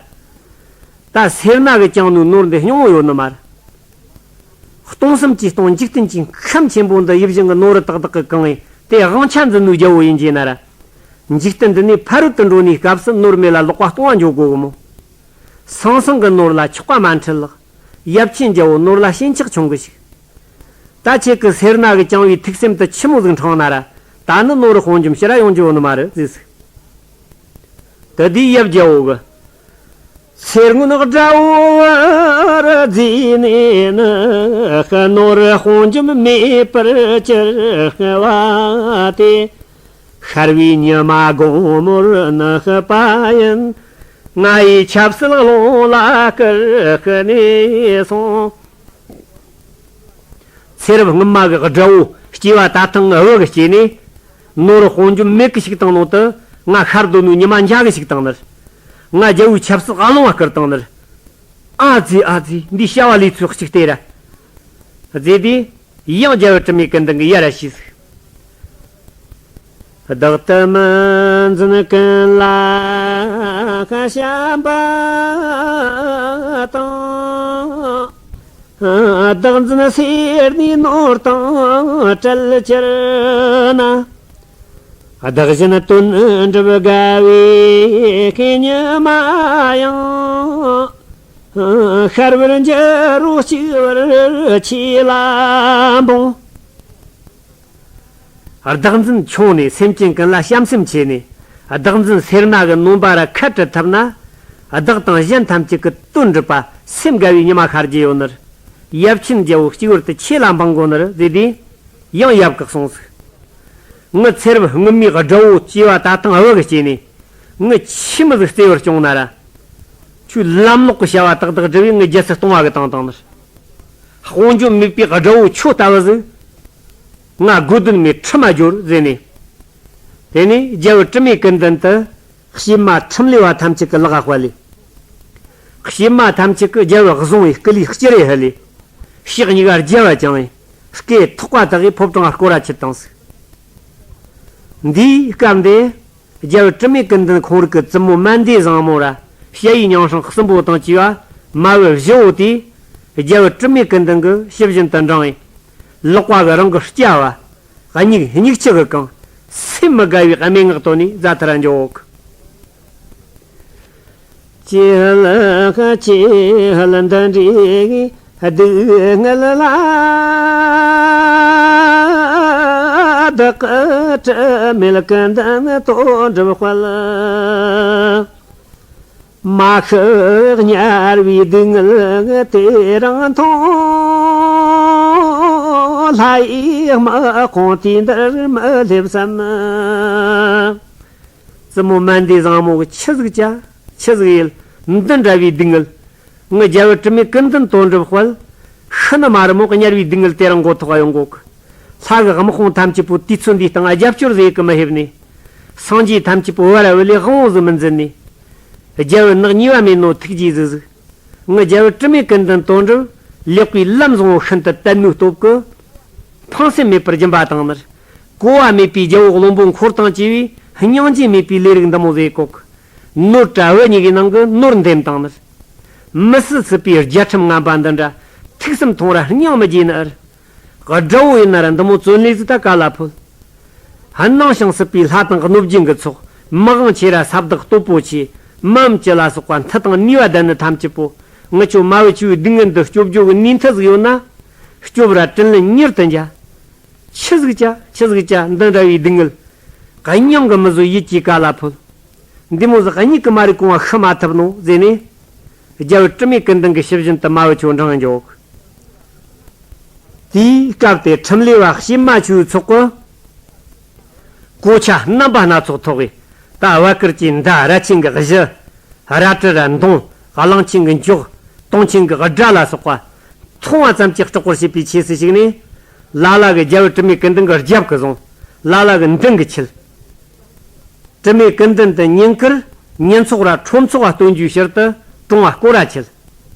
ད་སེར་སྣ་གི་བཅིངས་ནོ་ནོར་འདི་སྙིང་བོ་ཡོད་ནི་མ་རེད། སྟོང་གསུམ་གྱི་སྟོང་འཇིག་རྟེན་གྱི་ཁམས་ཆེན་པོ་འདི་ཡིད་བཞིན་གྱི་ནོར་བུ་ཏག་ཏག་གིས་གང་ངེ་དེ་དབང་ཆ་འཛིན་ནོ་རྒྱལ་བོ་ཡིན་གྱི་ན་ར། འཇིག་རྟེན་འདི་ནས་ཕ་རོལ་ཏུ་འགྲོ་ནིའི་སྐབས་སུ་ནོར་མེད་ལ་ལོག་པ་གཏོང་བ་འགྱོ་དགོ་གི་མོ། སང་སང་གི་ནོར་ལ་ཆགས་པ་མ་འཁྲུལ་ལགས། ཡབ་ཆེན་རྒྱལ་བོ་ནོར་ལ་ཞེན་ཆགས་ཆུང་གི་ཞིག། ད་ཁྱེད་ཀྱི་སེར་སྣ་གིས་བཅིངས་བའི་ཐུགས་སེམས་དེ་ཆི་མོ་ཟིག་འཕྲེང་ན་ར། ད་ནི་ནོར་དཔུང་འཇོམས་ཕྱིར་ར་ཡོང་རྒྱུ་ནི་མ་རེད་ཟེར་ཟིག། དེ་དུས་ཡབ་རྒྱལ་བོ་གིས། ཚེ་སྔོན་དགྲ་བོ་བར་བརྫིས་ནས་ནི། ནོར་དཔུང་འཇོམས་མེད་པར་གྱུར་པ་དེ། ཤར་བའི་ཉི་མ་དགོང་མོར་ནི་པ་ཡིན། ང་ཡི་ཆབ་སྲིད་རླུང་ལ་བསྐུར་ནས་སོང་། ཚེ་རབས་སྔོན་མ་གི་དགྲ་བོ་སྐྱེ་བ་ད་ཐེངས་བུ་གི་སྐྱེས་ནས། ནོར་དཔུང་འཇོམས་མེད་གི་ཞིག་བཏང་ནོ་དེ། ང་ཤར་དོ་ནོ་ཉི་མ་འཇའ་གི་ཞིག་བཏང་ནི་རེད། ང་རྒྱལ་བོའི་ཆབ་སྲིད་རླུང་བ་བསྐུར་བཏང་ནི་རེད། ཨ་ཙི་ཨ་ཙི། འདི་བྱ་བ་ལས་ཚོད་གཅིག་སྟེ་ར། ཟེར་དུས། ཡང་རྒྱལ་བུ་དྲི་མེད་ཀུན་ལྡན་གྱིས་ཡ་ར་ཤིས་ཟིག། བདག་ཏུ་མི་འཛིན་ཀུན་ལ་བྱམས་པ་དང་། བདག་འཛིན་སེར་སྣའི་ནོར་དང་བྲལ་གྱུར་ན། བདག་གཞན་དོན་འགྲུབ་དགའ་བའི་ཉི་མ་ཡང་། ཤར་བར་འགྱུར་རོ་གཅིག་བར་ཁྱེད་ལ་འབུངས། བདག་འཛིན་ཆུང་ནས་སེམས་ཅན་ཀུན་ལ་བྱམས་སེམས་ཆེ་ནས། བདག་འཛིན་སེར་སྣ་གི་ནོམ་པ་ར་ཁ་བྲལ་ཐུབ་ན། བདག་དང་གཞན་ཐམས་ཅད་ཀྱི་དོན་འགྲུབ་པ་སེམས་དགའ་བའི་ཉི་མ་ཤར་རྒྱུ་ཡོད་ནི་རེད། ཡབ་ཆེན་རྒྱལ་བོ་གཅིག་བར་དུ་ཁྱེད་ལ་འབངས་དགོ་ནི་རེད་ཟེར་དུས། ཡང་ཡབ་ཀྱིས་གསུངས་ཟིག། ངི་ཚེ་རབས་སྔོན་མའི་དགྲ་བོ་སྐྱེ་བ་ད་ཐེངས་བུ་གི་སྐྱེས་ནས། ངི་ཆི་མོ་ཟིག་བརྩེ་བར་སྐྱོང་ན་ར། ཁྱོད་ལམ་ལོག་གི་བྱ་བ་ཏག་ཏག་བསྒྲུབས་བས་ངི་རྒྱལ་སྲིད་སྟོང་བ་གི་བཏང་བཏང་ནི་རེད། དཔུང་འཇོམས་མེད་པའི་དགྲ་བོ་ཁྱོད་ལྟ་བུ་ཟིག། ང་དགོས་དོན་མེད་ཁྲིམས་མ་སྦྱོར་ཟེར་ནས། དེ་ནས་རྒྱལ་བུ་དྲི་མེད་ཀུན་ལྡན་དུ། གཤེད་མ་ཁྲིམས་ལས་པ་ཐམས་ཅད་ཀྱི་ལག་ག་དཔལ་ལས། གཤེད་མ་ཐམས་ཅད་ཀྱིས་རྒྱལ་བུ་བཟུང་བའི་སྐུ་ལུས་བསྐྱུར་རེ་ཧི་ལས། ཕྱག་གཉིས་ཀ་རྒྱབ་བ་བརྐྱངས་བས་སྐེ་ཐོག་པ་དག་གིས་ཕོ་བྲང་སྐོར་ར་ཁྱེར་བཏང་ཟིག། འདིའི་སྐབས་འདི། རྒྱལ་བུ་དྲི་མེད་ཀུན་ལྡན་ཁོང་རིགས་ཀྱི་བཙུན་མོ་མན་དེ་བཟང་མོ་ར། ཞ་ཡི་མྱང་སྲང་གསུམ་པོ་དང་བཅས་པ་མ་བུ་བཞི་བོ་དེས། རྒྱལ་བུ་དྲི་མེད་ཀུན་ལྡན་གྱི་ཕྱི་བཞིན་དུ་འབྲངས་བས། ལག་པ་གིས་རང་གི་སྐྱ་བ། མིག་མིག་ཆུ་གིས་གང་། སེམས་མི་དགའ་བའི་སྨྲེ་སྔགས་བཏོན་ནས་རྫ་མཐར་འཇོག། ཅི་ལ་ཅི་ལ་འདི་འདྲའི་སྡུག་བསྔལ་ལ། བདག་གི་དྲི་མེད་ཀུན་ལྡན་དོན་གྲུབ་དཔལ། མ་ཤི་དམྱལ་བའི་སྡུག་བསྔལ་དེ་རིང་མཐོང་། ལྷ་ཡི་དམག་དཔུང་དུས་འདིར་མི་སླེབས་བསམ། བཙུན་མོ་མན་དེ་བཟང་མོ་གིས་ཆི་ཟིག་བྱ། ཆི་ཟིག་ཡེད། འདི་འདྲ་བའི་སྡུག་བསྔལ། ངི་རྒྱལ་བུ་དྲི་མེད་ཀུན་ལྡན་དོན་གྲུབ་དཔལ། ཤི་ནི་མ་རེད་མོ། དམྱལ་བའི་སྡུག་བསྔལ་དེ་རིང་མགོ་ཐོག་ཡོང་གོ་གི། ལྷ་གི་དམག་དཔུང་ཐམས་ཅད་པོ་དུས་ཚོད་འདིའི་སྟེང་རྒྱབ་སྐྱོར་ཟིག་གི་མི་ཕེབས་ནས། སངས་རྒྱས་ཐམས་ཅད་པོ་བར་བུ་ལས་དབང་བོ་ཟིག་མི་འཛིན་ནས། རྒྱལ་བུ་ནག་ཉེས་པ་མེད་ནོ་ཐུགས་རྗེ་ཟིག་ཟིག། ངི་རྒྱལ་བུ་དྲི་མེད་ཀུན་ལྡན་དོན་གྲུབ་ལེགས་པའི་ལམ་བཟང་བོ་ཤིན་ཏུ་དད་མོས་སྟོབས་ཀྱིས། ཕངས་སེམས་མེད་པར་སྦྱིན་པ་བཏང་ནི་རེད། གོ་བ་མེད་པའི་རྒྱལ་བོ་བློན་པོ་འཁོར་དང་བཅས་པས་སྙིང་རྗེ་མེད་པའི་ལས་རིགས་འདི་མོ་ཟིག་གོ་གི། ནོར་བཀྲ་བུ་གཉིས་ཀྱི་ནང་གི་ནོར་འདེམས་བཏང་ནི་རེད། མི་སྲིད་སྲིད་པའི་རྒྱལ་ཁྲིམས་ངན་པ་འདི་འདྲ་ཐུགས་བསམ་ཐོངས་ར་སྙིང་མི་རྗེ་ནི་ཨར། དགྲ་བོ་ཡིན་ན་ར་འདི་མོ་བཙོན་ལས་ཟིག་ད་ག་ལ་ཕོད། སྣང་ཞིང་སྲིད་པའི་ལྷ་དང་གནོད་སྦྱིན་གྱི་ཚོགས། མི་དབང་ཆེ་ར་ས་བདག་སྟོབས་པོ་ཆེ། མི་འམ་ཅི་ལ་སོགས་པ་མཐུ་དང་ནུས་པ་ལྡན་ནི་ཐམས་ཅད་པོ། ངི་ཆོ་མ་བུ་ཆུའི་སྡུག་བསྔལ་འདི་སྐྱོབ་རྒྱུ་གི་ནུས་མཐུ་ཟིག་ཡོད་ན། སྐྱོབ་ར་དྲིན་ལན་མྱུར་དུ་འཇལ། ཆི་ཟིག་བྱ་ཆི་ཟིག་བྱ་འདི་འདྲ་བའི་སྡུག་བསྔལ། གཉིང་གི་མི་བཟོད་ཡིད་ཀྱི་ཀ་ལ་ཕོད། འདི་མོ་ཟིག་གཉིད་ཀྱི་མ་རིག་གོང་བ་ཤི་མ་ཐུབ་ནོ་ཟེར་ནས། རྒྱལ་བུ་དྲི་མེད་ཀུན་ལྡན་གྱི་ཞབས་བཞིན་དུ་མ་བུ་ཆུ་འབྲང་འཇོག་དེའི་སྐབས་དེ་ཁྲིམས་ལས་བ་ཤེས་མ་ཆུའི་ཚོགས་ཀྱི་གོ་ཆ་རྣམ་པ་སྣ་ཚོགས་ཐོགས་པས། ད་བད་དཀར་གྱི་མདའ། རལ་ཆེན་གྱི་གཞུ། རལ་གྲི་ར་མདུང་། གླང་ཆེན་གྱི་མགྱོགས། དུང་ཆེན་གྱི་སྒྲ་ལ་སོགས་པ་མཐོང་བ་ཙམ་གྱིས་སྐྲག་པར་བྱེད་པའི་ཆོས་སུ་ཞུགས་ནས། ལ་ལ་གི་རྒྱལ་བུ་དྲི་མེད་ཀུན་ལྡན་གྱི་རྒྱབ་ཀྱི་བཟུང་། ལ་ལ་གི་མདུན་གྱི་འཁྱིལ། དྲི་མེད་ཀུན་ལྡན་དུ་ཉིན་དཀར་ཉིན་ཚོགས་ར་ཁྲོམ་ཚོགས་བ་སྟོན་རྒྱུའི་ཕྱིར་དུ་གྲོང་བ་སྐོར་ར་ཆེད།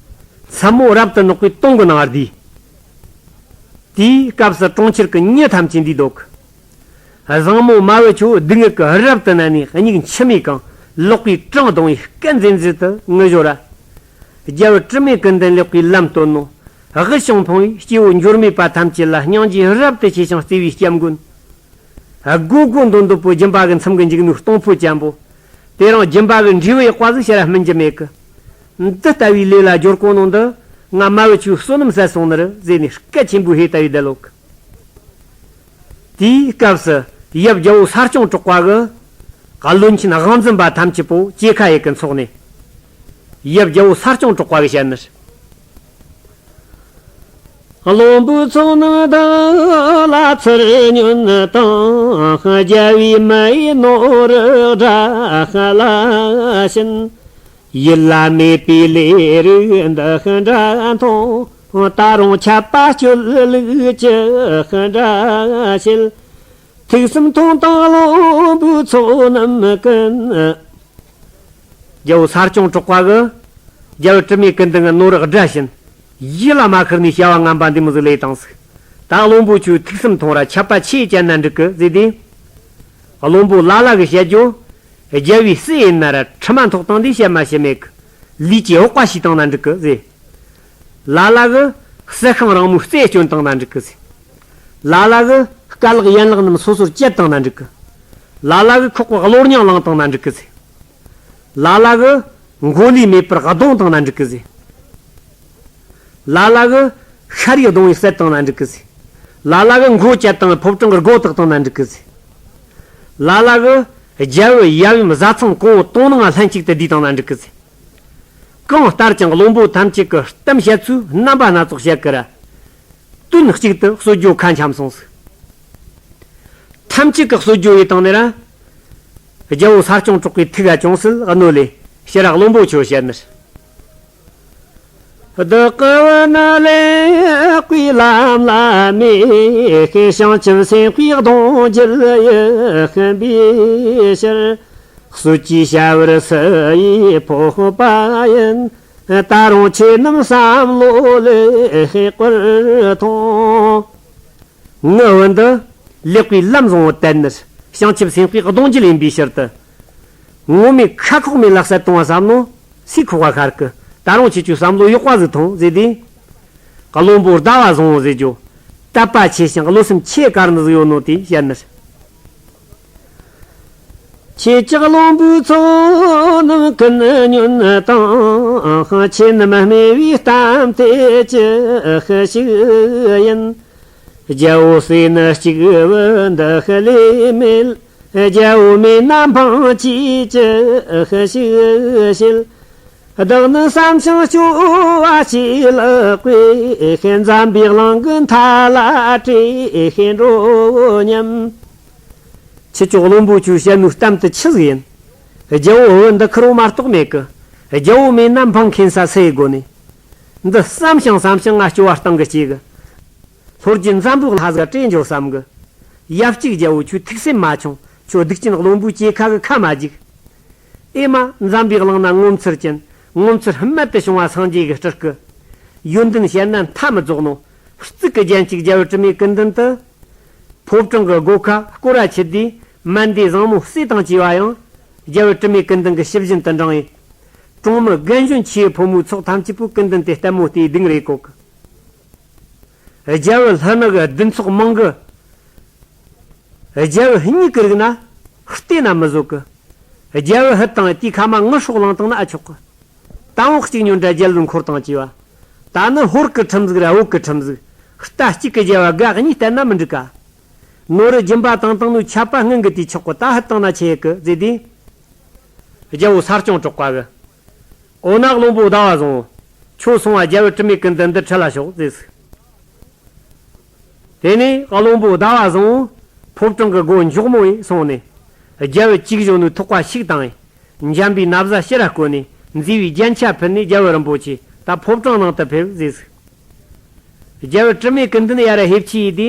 མཚན་མོ་རབ་ཏུ་ནག་པའི་དུང་གི་ནང་བསྡུས། དེའི་སྐབས་སུ་གྲོང་ཁྱེར་གྱི་མྱི་ཐམས་ཅད་འདུས་འདུག་བཟང་མོ་མ་བུ་ཆུ་སྡུག་བསྔལ་གྱི་རབ་ཏུ་མནར་ནས་མྱིག་མཆི་མས་གང་། ལོག་པའི་བྲང་གདུང་བའི་སྐད་མཛེས་མཛེས་དུ་ངུ་ཞོར་ར། རྒྱལ་བུ་དྲི་མེད་ཀུན་ལྡན་ལེགས་པའི་ལམ་སྟོན་ནོ། དབུལ་ཞིང་ཕོངས་པའི་སྐྱེ་བོ་འབྱོར་མེད་པ་ཐམས་ཅད་ལ་སྙིང་རྗེ་རབ་ཏུ་ཆེ་ཞིང་བརྩེ་བའི་སྐྱབས་མགོན། སྒོ་སྒོ་འདོན་འདོད་པོ་སྦྱིན་པ་གི་མཚམས་ཀྱི་འཇུག་ནུས་གཏོང་ཕོད་ཅན་པོ། དེ་རིང་སྦྱིན་པ་གི་འབྲས་བུ་ཡག་པ་ཟིག་ཤར་ར་སྨིན་གྱི་མེད་གི། འདི་ལྟ་བུའི་ལས་ལ་སྦྱོར་གོ་ནོ་འདི། ང་མ་བུ་ཆུའི་བསོད་ནམས་ཟད་སོང་ནི་རེད་ཟེར་ནས་སྐད་ཆེན་པོས་ཧེ་ལྟ་བུའི་བསྡད་ལོག་དེའི་སྐབས་སུ་ཡབ་རྒྱལ་བོ་ས་སྐྱོང་གྲགས་པ་གི་བློན་ཆེན་དབང་འཛིན་པ་ཐམས་ཅད་པོ་སྐྱེ་ཁ་ཡི་གི་འཚོགས་ནས། ཡབ་རྒྱལ་བོ་ས་སྐྱོང་གྲགས་པ་གི་བཤད་ནི་རེད། བློན་པོའི་ཚོགས་རྣམས་བདག་ལ་ཚུར་ཉོན་དང་། རྒྱལ་བའི་མི་ཡི་ནོར་དགྲ་ལ་བྱིན། ཡིད་ལ་མེད་པའི་ལས་རིགས་འདི་འདྲ་མཐོང་། ད་རུང་ཆད་པ་གཅོད་ལུགས་ཀྱི་འདྲ་བྱེད། ཐུགས་བསམ་ཐོངས་དང་བློན་པོའི་ཚོགས་རྣམས་ཀུན། རྒྱལ་བོ་ས་སྐྱོང་གྲགས་པ་གིས་རྒྱལ་བུ་དྲི་མེད་ཀུན་ལྡན་གྱི་ནོར་དགྲ་བྱིན། ཡིད་ལ་མ་ཁུར་ནས་བྱ་བ་ངན་པ་འདི་མོ་ཟིག་ལས་བཏང་ཟིག་ད་བློན་པོ་ཁྱོད་ཐུགས་བསམ་ཐོངས་ར་ཆད་པ་ཆེ་བཅད་ན་འགྲིག་གི་ཟེར་ཏེ། བློན་པོ་ལ་ལ་གིས་བཤད་རྒྱུ། རྒྱལ་བའི་སྲས་ཡིན་ན་ར་ཁྲི་མ་ཐོག་བཏང་དུས་བཤད་མ་བཤད་མེད་གི། ལུས་ཀྱི་འོག་པ་ཞིག་བཏང་ན་འགྲིག་གི་ཟེར། ལ་ལ་གིས་གསེར་ཤིང་རིང་མོའི་རྩེ་སྐྱོན་བཏང་ན་འགྲིག་གི་ཟེར། ལ་ལ་གིས་རྐང་ལག་ཡན་ལག་རྣམས་སོ་སོར་བཅད་བཏང་ན་འགྲིག་གི། ལ་ལ་གིས་ཁོག་པའི་གློ་སྙིང་བླངས་བཏང་ན་འགྲིག་གི་ཟེར། ལ་ལ་གིས་མགོ་ལུས་མེད་པར་བརྡུངས་བཏང་ན་འགྲིག་གི་ཟེར། ལ་ལ་གིས་ཤ་རུས་བརྡུངས་ཡི་བསད་བཏང་ན་འགྲིག་གི་ཟེར། ལ་ལ་གིས་མགོ་བཅད་བཏང་ཕོ་བྲང་གི་སྒོ་བཏགས་བཏང་ན་འགྲིག་གི་ཟེར། ལ་ལ་གིས་རྒྱལ་བུ་ཡབ་ཡུམ་བཟའ་ཚང་གང་བོ་དོང་ནང་ལྷན་ཅིག་ཏུ་བསྡུས་བཏང་ན་འགྲིག་གི་ཟེར། གང་ལྟར་ཀྱང་བློན་པོ་ཐམས་ཅད་ཀྱིས་གཏམ་བཤད་ཚུལ་རྣམ་པ་སྣ་ཚོགས་བཤད་ཀི་ར། དོན་གཅིག་ཏུ་གསོད་རྒྱུ་ཁ་འཆམ་སོང་ཟིག་ཐམས་ཅད་ཀྱིས་གསོད་རྒྱུ་ཡི་བཏང་ནས་ར། རྒྱལ་བོ་ས་སྐྱོང་གྲགས་པའི་ཐུགས་ཀ་ཅུང་ཟད་གནོད་ལས་ཕྱིར་ར་བློན་པོ་ཆོས་བཤད་ནི། བདག་གི་བུ་ནི་ལེགས་པའི་ལམ་ལ་མེད། བྱང་ཆུབ་སེམས་དཔའི་གདུང་རྒྱུད་ཡིད་བཞིན་པའི་ཕྱིར། གསོད་ཅེས་བྱ་བར་སུ་ཡིས་ཕོད་པ་ཡིན། ད་རུང་ཁྱེད་རྣམས་བསམ་བློ་ལེགས་པར་ཐོངས། ངའི་བུ་འདི་ལེགས་པའི་ལམ་བཟང་བོ་བསྟན་ནས་བྱང་ཆུབ་སེམས་དཔའི་གདུང་རྒྱུད་ཡིན་པའི་ཕྱིར་དུ། ངོ་མས་ཁ་ཁོག་མེད་ལ་བསད་གཏོང་བ་བསམ་ནོ་སུས་ཁོག་པ་ཤར་གི། ད་རུང་ཁྱེད་ཆོས་བསམ་བློ་ཡག་པ་ཟིག་ཐོངས་ཟེར་ཏེ། བློན་པོ་ཟླ་བ་བཟང་བོ་ཟེར་རྒྱུ། དད་པ་ཆེ་ཞིང་བློ་སེམས་ཆེ་དཀར་ནི་ཟིག་ཡོད་ནོ་དེ་བཤད་ནི། ཁྱེད་ཅག་བློན་པོའི་ཚོགས་རྣམས་ཀུན་ཉོན་དང་། ཁྱེད་རྣམས་སྨྲས་པའི་གཏམ་དེ་ཅི་ཞིག་ཡིན། རྒྱལ་བོ་སྲས་ནི་གཅིག་བུ་འདི་ལས་མེད། རྒྱལ་བོ་མེད་ན་འབངས་ཀྱིས་ཅི་ཞིག་བྱེད། བདག་ནི་བསམ་ཞིང་སྐྱོ་བ་ཞིག་ལགས་པས། འཛམ་བུའི་གླིང་གི་མཐའ་ལ་བྲོས་འགྲོ་སྙམ། ཁྱེད་ཅག་བློན་པོ་ཆོས་བཤད་ནོ་གཏམ་དེ་ཆི་ཟིག་ཡིན། རྒྱལ་བོ་བུ་འདི་ཁེར་རོ་མ་གཏོགས་མེད་གི། རྒྱལ་བོ་མེད་ན་འབངས་མཁྱེན་ས་སུ་ཡི་དགོ་ནི། འདི་བསམ་ཞིང་བསམ་ཞིང་ང་སྐྱོ་བ་གཏིང་གི་སྐྱེ་གི། ལྷོ་རྒྱུད་འཛམ་བུའི་ལྷ་ཟིག་སྤྲད་འགྱོ་བསམ་གི། ཡབ་གཅིག་རྒྱལ་བོ་ཁྱོད་ཐུགས་སེམས་མ་ཆུང་། ཁྱོད་སྡིག་ཅན་བློན་པོའི་སྐྱེ་ཁ་གི་ཁ་མ་འཇིག་ཨེ་མ། འཛམ་བུའི་གླིང་ན་ངོ་མཚར་ཅན། ངོ་མཚར་རྨད་དུ་བྱུང་བ་སངས་རྒྱས་ཀྱི་སྤྲུལ་སྐུ། ཡོན་ཏན་བཤད་ན་མཐའ་མི་རྫོགས་ནོ། གཙུག་གི་རྒྱན་གཅིག་རྒྱལ་བུ་དྲི་མེད་ཀུན་ལྡན་དུ། ཕོ་བྲང་གི་སྒོ་ཁ་སྐོར་ར་ཆུད་དུས་མན་དེ་བཟང་མོ་སྲས་དང་བཅས་པ་ཡང་། རྒྱལ་བུ་དྲི་མེད་ཀུན་ལྡན་གྱི་ཞབས་བཞིན་དུ་འབྲང་ཡིན། གྲོང་མི་རྒན་གཞོན་ཆེ་ཕོ་མོའི་ཚོགས་ཐམས་ཅད་པོ་ཀུན་ལྡན་དེ་ལྟད་མོ་བལྟས་སྡུག་རེ་གོ་གི། རྒྱལ་བུ་ལྷ་ནག་གི་བདུན་ཚོགས་མང་གི། རྒྱལ་བུ་གཉིས་ཀྱི་རིགས་ན་བལྟས་ན་མི་བཟོད་གི། རྒྱལ་བུ་ཧི་དང་དེའི་ཁ་མ་ངུ་སྲོག་ལངས་བཏང་ན་ཨ་ཆོག་གི། དང་པོ་གཅིག་ཉོན་དྲ་རྒྱལ་བོའི་འཁོར་དང་བཅས་པ། ད་ནི་ཧོར་གི་ཁྲིམས་ཟིག་ར་བོད་གི་ཁྲིམས་ཟིག་རྟ་གཅིག་གི་རྒྱལ་བ་དགའ་གཉིས་བསྟེན་ན་མི་འགྲིག་ག། ནོར་རི་སྦྱིན་པ་བཏང་བཏང་ནོ་ཆད་པ་སྔོན་གི་དེའི་ཆོག་གི་ད་ཧུད་བཏང་ན་ཆེ་ཡི་གི་ཟེར་དུས། རྒྱལ་བོ་ས་སྐྱོང་གྲགས་པ་གི། འོ་ན་བློན་པོ་ཟླ་བ་བཟང་བོ། ཁྱོད་སོང་བ་རྒྱལ་བུ་དྲི་མེད་ཀུན་ལྡན་འདི་ཁྲིད་ལ་ཤོག་ཟེར་ཟིག། དེ་ནས་བློན་པོ་ཟླ་བ་བཟང་བོ་ཕོ་བྲང་གི་སྒོ་མགྱོགས་མོ་ཡིས་སོང་ནས། རྒྱལ་བུ་ཅིག་བཞོན་ནུའི་ཐོག་པ་ཞིག་བཏང་ཡིན། འཇམ་པའི་ན་བཟའ་ཕྱི་ར་བསྐོན་ནས་མཛེས་པའི་རྒྱན་ཆ་ཕུད་ནས་རྒྱལ་བུ་རིན་པོ་ཆེ་ད་ཕོ་བྲང་ནང་དུ་ཕེབས་ཟེར་ཟིག། རྒྱལ་བུ་དྲི་མེད་ཀུན་ལྡན་ཡར་ར་ཧེབ་ཆི་ཡིས་དེ།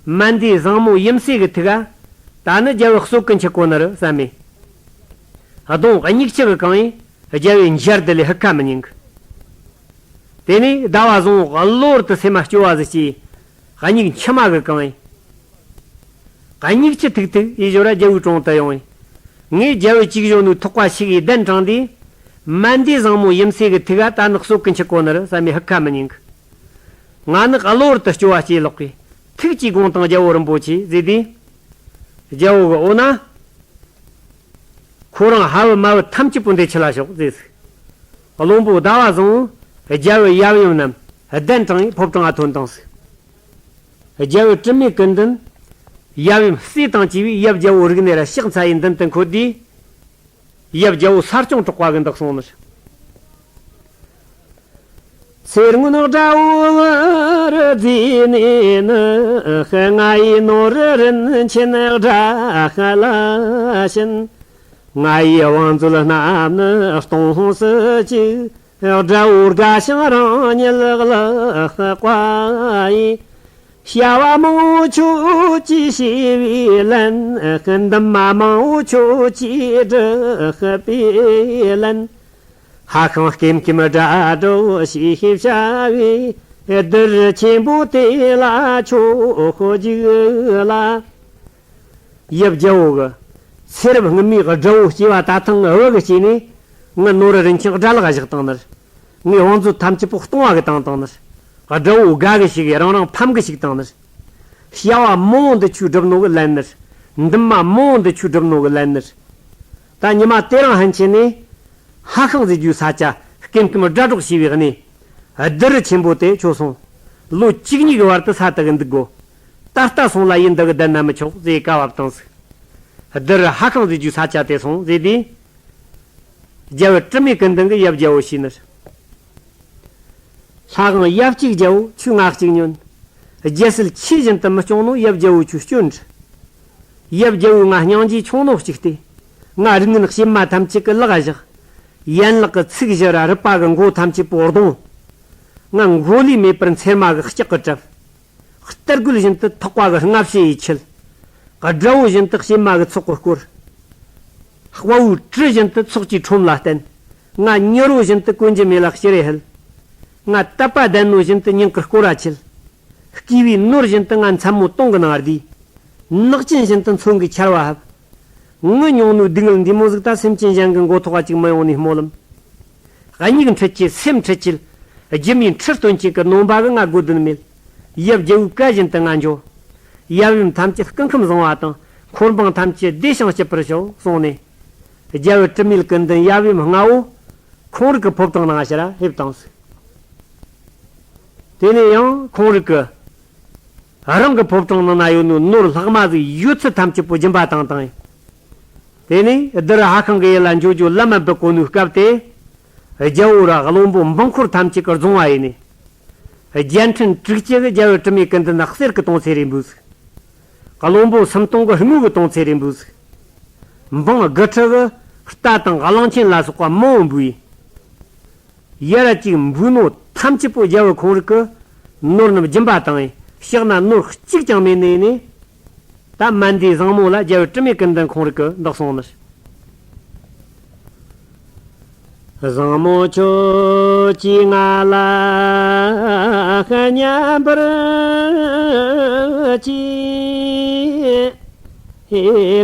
མན་དེ་བཟང་མོ་ཡུམ་སྲས་ཀྱི་ཐུགས་ཀ་ད་ནི་རྒྱལ་བུ་གསོད་གི་འཆི་གོ་ནི་རེད་བསམ་མེ། གདོང་སྙིགས་ཆག་གི་གང་ཡིན། རྒྱལ་བུའི་མཇལ་དུ་ལས་ཧུད་ཁ་མི་ཉན་གི། དེ་ནས་ཟླ་བ་བཟང་བོ་གློ་བུར་དུ་སེམས་མ་སྐྱོ་བ་ཟིག་སྐྱེས། སྙིགས་མཆི་མ་གི་གང་ཡིན། སྙིགས་ཆུ་ཐིགས་ཐིགས་ཡིས་བཞོ་ར་རྒྱལ་བུའི་དྲུང་དུ་ཡོང་ཡིན། ངས་རྒྱལ་བུ་ཅིག་བཞོན་ནུའི་ཐོག་པ་ཞིག་ཡིས་གདན་དྲངས་དུས། མན་དེ་བཟང་མོ་ཡུམ་སྲས་ཀྱི་ཐུགས་ཀ་ད་ནི་གསོད་གི་འཆི་གོ་ནི་རེད་བསམ་མེ་ཧུད་ཁ་མི་ཉན་གི། ང་ནི་གློ་བུར་དུ་སྐྱོ་བ་སྐྱེས་ལོག་གི། ཐུགས་ཀྱིས་དགོངས་དང་རྒྱལ་བོ་རིན་པོ་ཆེ་ཟེར་དུས། རྒྱལ་བོ་གི་འོ་ན། ཁོ་རང་ཧ་བུ་མ་བུ་ཐམས་ཅད་པོ་འདི་ཁྲིད་ལ་ཤོག་ཟེར་ཟིག། བློན་པོ་ཟླ་བ་བཟང་བོ་རྒྱལ་བུ་ཡབ་ཡུམ་རྣམས་གདན་དྲངས་ཡིས་ཕོ་བྲང་ང་ཐོན་བཏང་ཟིག། རྒྱལ་བུ་དྲི་མེད་ཀུན་ལྡན་ཡབ་ཡུམ་སྲས་དང་བཅས་པས་ཡབ་རྒྱལ་བོ་རིག་གནས་ར་ཕྱག་འཚལ་ཡིས་མདུན་དུ་འཁོད་དུས། ཡབ་རྒྱལ་བོ་ས་སྐྱོང་གྲགས་པ་གིས་འདི་གསུངས་ནི། ཚེ་སྔོན་དགྲ་བོ་བར་མཛད་ནས་ནི། ང་ཡི་ནོར་རིན་ཆེན་དགྲ་ལ་བྱིན། ང་ཡི་བང་མཛོད་རྣམས་ནི་སྟོང་སུ་བཅུག། དགྲ་བོ་དགའ་ཞིང་རང་ཉིད་ལག་པ་ཡིས། བྱ་བ་མང་པོ་ཁྱོད་ཀྱིས་བྱས་པས་ལན། འདུན་མ་མང་པོ་ཁྱོད་ཀྱིས་བསྒྲུབས་པས་ལན། ཧ་ཤང་སྐེམ་སྐེམ་དགྲ་སྒྲོ་ཞེས་བྱ་བའི། གདུལ་བྱ་ཆེན་པོ་དེ་ལ་ཁྱོད་རྒྱུགས་ལ། ཡབ་རྒྱལ་བོ་གི་ཚེ་རབས་སྔོན་མའི་དགྲ་བོ་སྐྱེ་བ་ད་ཐེངས་བུ་གིས་སྐྱེས་ནས། ངའི་ནོར་རིན་ཆེན་དགྲ་ལག་བཞག་བཏང་ནི། ངའི་བང་མཛོད་ཐམས་ཅད་པོ་སྟོང་བ་གི་བཏང་བཏང་ནི། དགྲ་བོ་དགའ་གི་ཞིག་གིས་རང་རང་ཕམ་གི་ཞིག་བཏང་ནི། བྱ་བ་མང་པོ་འདི་ཆུ་སྒྲུབ་ནོ་གི་ལན་ནི། འདུན་མ་མང་པོ་འདི་ཆུ་སྒྲུབ་ནོ་གི་ལན་ནི། ད་ཉི་མ་དེ་རིང་ཕན་ཆད་ནས། ཧ་ཤང་ཟེར་རྒྱུའི་ས་ཆ་སྐེམ་སྐེམ་དགྲ་སྒྲོག་བྱས་པའི་གནས། གདུལ་བྱ་ཆེན་པོ་དེ་ཁྱོད་སོང་། ལོ་གཅིག་གཉིས་ཀྱི་བར་དུ་ས་དག་གི་འདུག་དགོ། ད་ལྟ་སོང་ལ་ཡིན་འདི་གི་བསྡད་ན་མི་ཆོག་ཟེར་བཀའ་བབས་བཏང་ཟིག། གདུལ་བྱ་ཧ་ཤང་ཟེར་རྒྱུའི་ས་ཆ་དེ་སོང་ཟེར་དུས། རྒྱལ་བུ་དྲི་མེད་ཀུན་ལྡན་གྱིས་ཡབ་རྒྱལ་བོ་ཞུས་ནི། ལྷ་དབང་ཡབ་གཅིག་རྒྱལ་བོ་ཁྱོས་ང་གཅིག་ཉོན། རྒྱལ་སྲིད་ཆོས་བཞིན་དུ་མི་སྐྱོང་ནོ་ཡབ་རྒྱལ་བོ་ཁྱོས་སྐྱོན་འདྲི། ཡབ་རྒྱལ་བོས་ང་སྙིང་རྗེ་ཆུང་ནོ་གཅིག་སྟེ། ང་རིགས་ངན་གཤེད་མ་ཐམས་ཅད་ཀྱི་ལག་བཞག། ཡན་ལག་གི་ཚིགས་བཞི་ར་རུས་པ་གི་མགོ་ཐམས་ཅད་པོ་བརྡུངས། ང་མགོ་ལུས་མེད་པར་ཚེར་མ་གི་ལྕགས་ཀྱིས་བྲབ། རྟ་རྒོད་བཞིན་དུ་ཐག་པ་གི་སྔ་ཕྱི་ཡིས་འཁྱིལ། དགྲ་བོ་བཞིན་དུ་གཤེད་མ་གི་ཚོགས་ཀྱིས་བསྐོར། དཔའ་བོའི་གྲི་བཞིན་དུ་ཚོགས་ཀྱི་ཁྲོམ་ལ་བསྟན། ང་མྱུར་བོ་བཞིན་དུ་གོན་རྒྱུ་མེད་ལ་ཕྱིར་ཧད། ང་དད་པ་ལྡན་ནོ་བཞིན་དུ་སྙིང་གི་སྐོར་ར་ཆིལ། བསྐུས་པའི་ནོར་བཞིན་དུ་ང་མཚན་མོ་དུང་གི་ནང་བསྡུས། ནག་ཅན་བཞིན་དུ་མཚོན་གྱི་ཆར་བ་ཕབ། ངུ་མྱོང་ནོའི་སྡུག་བསྔལ་འདི་མོ་ཟིག་ད་སེམས་ཅན་གཞན་གྱི་མགོ་ཐོག་ག་ཅིག་མི་ཡོང་ནི་སྨོན་ལམ། སྙིགས་འཕྲུལ་གྱི་སེམས་འཕྲུལ་གྱི། སྒྱུ་མའི་འཁྲུལ་སྟོན་གྱི་གི་ནོམ་པ་གིས་ང་དགོས་དོན་མེད། ཡབ་རྒྱལ་བོའི་བཀའ་བཞིན་དུ་ང་འགྱོ། ཡབ་ཡུམ་ཐམས་ཅད་སྐུ་ཁམས་བཟང་བ་དང་འཁོར་འབངས་ཐམས་ཅད་བདེ་ཞིང་སྐྱིད་པར་ཤོག་གསུངས་ནས། རྒྱལ་བུ་དྲི་མེད་ཀུན་ལྡན་ཡབ་ཡུམ་ལྔ་བོ་ཁོང་རིགས་ཀྱི་ཕོ་བྲང་ནང་ཕྱིར་ཕེབས་བཏང་ཟིག། དེ་ནས་ཡང་ཁོང་རིགས་ཀྱི་རང་གི་ཕོ་བྲང་ནང་ན་ཡོད་ནོ་ནོར་ལྷག་མ་ཟིག་ཡོད་ཚད་ཐམས་ཅད་པོ་སྦྱིན་པ་བཏང་བཏང་ཡིན། དེ་ནས་གདུལ་བྱ་ཧ་ཤང་གི་ཡུལ་ལ་འགྱོ་རྒྱུ་ལམ་མ་འབུད་གོ་ནོའི་སྐབས་དེ། རྒྱལ་བོ་ར་བློན་པོ་འབངས་འཁོར་ཐམས་ཅད་ཀྱིས་རྫོང་བ་ཡིན་ནས། རྒྱལ་ཕྲན་དྲུག་ཅུ་གིས་རྒྱལ་བུ་དྲི་མེད་ཀུན་ལྡན་ན་གསེར་གྱི་དུང་ཚད་རེ་འབུལ་ཟིག། བློན་པོ་སུམ་སྟོང་གིས་དངུལ་གྱི་དུང་ཚད་རེ་འབུལ་ཟིག། འབངས་དགུ་ཁྲི་གིས་རྟ་དང་གླང་ཆེན་ལ་སོགས་པ་མང་བོ་འབུལ་ཡིན། ཡར་གཅིག་འབུལ་ནོ་ཐམས་ཅད་པོ་རྒྱལ་བུ་ཁོང་རིགས་ཀྱིས་ནོར་རྣམས་སྦྱིན་པ་བཏང་ཡིན། ཕྱག་ན་ནོར་གཅིག་ཀྱང་མེད་ནས་ནི། ད་མན་དེ་བཟང་མོ་ལ་རྒྱལ་བུ་དྲི་མེད་ཀུན་ལྡན་ཁོང་རིགས་ཀྱིས་འདི་གསུངས་ནི། བཟང་མོ་ཁྱོད་ཀྱིས་ང་ལ་བསྙེན་པར་གྱིས།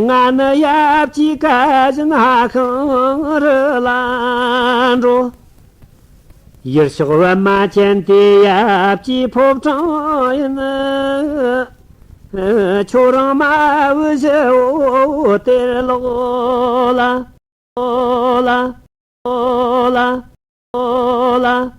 ང་ནི་ཡབ་ཀྱི་བཀའ་བཞིན་ཧ་ཤང་རི་ལ་འགྲོ། ཡུལ་ཕྱོགས་པདྨ་ཅན་དེ་ཡབ་ཀྱི་ཕོ་བྲང་ཡིན། ཁྱོད་རང་མ་བུ་བཞི་བོ་དེར་ལོག་ལ། ལོག་ལ། ལོག་ལ། ལ།